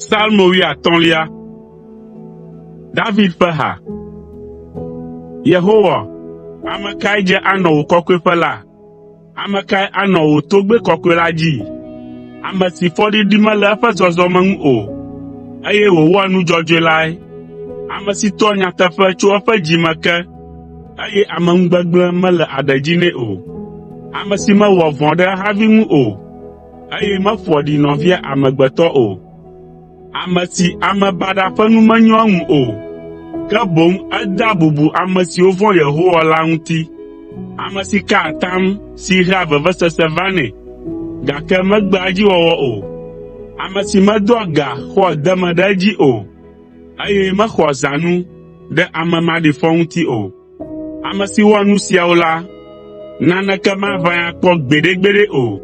Psalmo wuiatɔ̃lia. David ƒe ha. Yehowa, ame kae dze anɔ wò kɔkɔeƒe la? Ame kae anɔ wò togbɛ kɔkɔe la dzi? Ame si fɔɖiɖi mele eƒe zɔzɔme ŋu o, eye wòwɔa nu dzɔdzɔe lae. Ame si toa nyateƒe tso eƒe dzi me ke, eye ameŋugbegblẽ mele aɖe dzi nɛ o. Ame si mewɔa vɔ̃ ɖe ehavi ŋu o, eye meƒoa ɖi nɔvia amegbetɔ o. Ame si ame baɖa ƒe nu menyoa eŋu o, ke boŋ edea bubu ame siwo vɔ̃a Yehowa la ŋuti. Ame si kaa atam si hea vevesese vanɛ, gake megbea edziwɔwɔ o. Ame si medoa ga xɔa deme ɖe edzi o, eye mexɔa zãnu ɖe ame maɖifɔ ŋuti o. Ame si wɔa nu siawo la, naneke maʋãe akpɔ gbeɖegbeɖe o.